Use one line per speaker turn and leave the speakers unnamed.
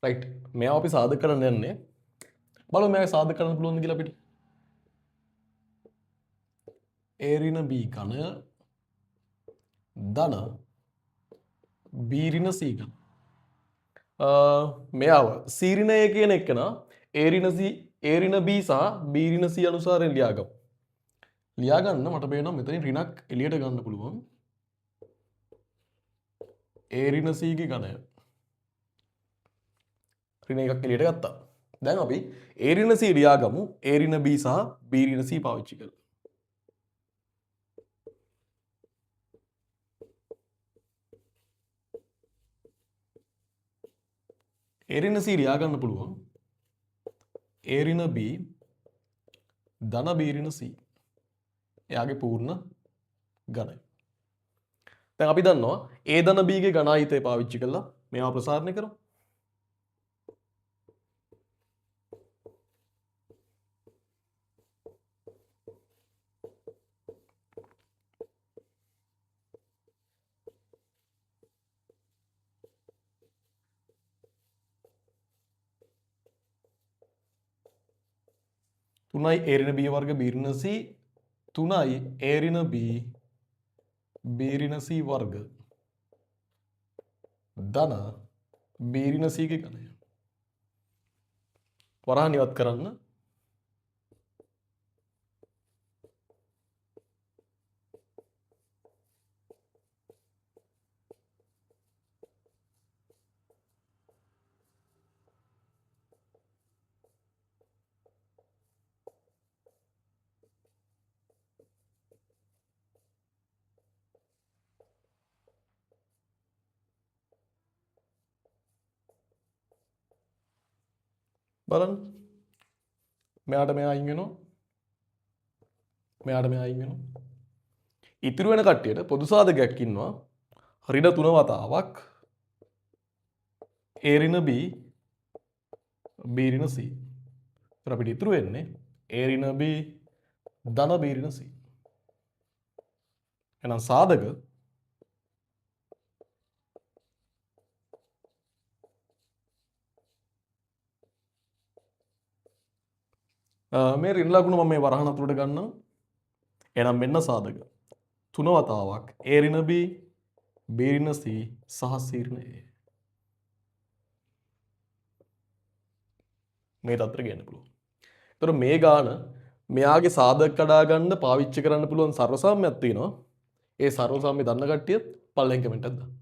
Right, මෙයාව අපි සාධක කරන්න යන්නේ. බලමු මෙයාව සාධක කරන්න පුළුවන්ද කියලා අපිට. A ඍණ B ඝනය ධන B ඍණ C ඝන. මෙයාව C ඍණ A කියන එකන A ඍණ C, A ඍණ B සහ B ඍණ C අනුසාරයෙන් ලියාගමු. ලියාගන්න මට පේනවා මෙතනින් ඍණක් එළියට ගන්න පුළුවන්. A ඍණ C ගේ ඝනය. ඍණ එකක් එළියට ගත්තා. දැන් අපි A ඍණ C ලියාගමු. A ඍණ B සහ B ඍණ C පාවිච්චි කරලා. A ඍණ C ලියා ගන්න පුළුවන්. A ඍණ B ධන B ඍණ C. එයාගේ පූර්ණ ඝනය. දැන් අපි දන්නවා A ධන B ගේ ඝනායිතය පාවිච්චි කරලා මේවා ප්‍රසාරණය කරමු. තුනයි A ඍණ B වර්ග B ඍණ C, තුනයි A ඍණ B B ඍණ C වර්ග ධන B ඍණ C ගේ ඝනය. වරහන් ඉවත් කරන්න. බලන්න. මෙයාට මෙයා අයින් වෙනවා. මෙයාට මෙයා අයින් වෙනවා. ඉතුරු වෙන කට්ටියට පොදු සාධකයක් ඉන්නවා. ඍණ 3 වතාවක් A ඍණ B B ඍණ C. ඒතර අපිට ඉතුරු වෙන්නේ A ඍණ B ධන B ඍණ C. එහෙනම් සාධක මේ ඍණ ලකුණ මම මේ වරහන් අතුරට ගන්නම්. එහෙනම් මෙන්න සාධක 3 වතාවක් A ඍණ B B ඍණ C සහ C ඍණ A. මේ තත්ත්වයට ගේන්න පුළුවන්. ඒතර මේ ගාන මෙයාගේ සාධක කඩා ගන්න පාවිච්චි කරන්න පුළුවන් සර්වසාම්‍යයක් තියෙනවා. ඒ සර්වසාම්‍ය දන්න කට්ටිය පල්ලෙන් කමෙන්ට් එකක් දාන්න.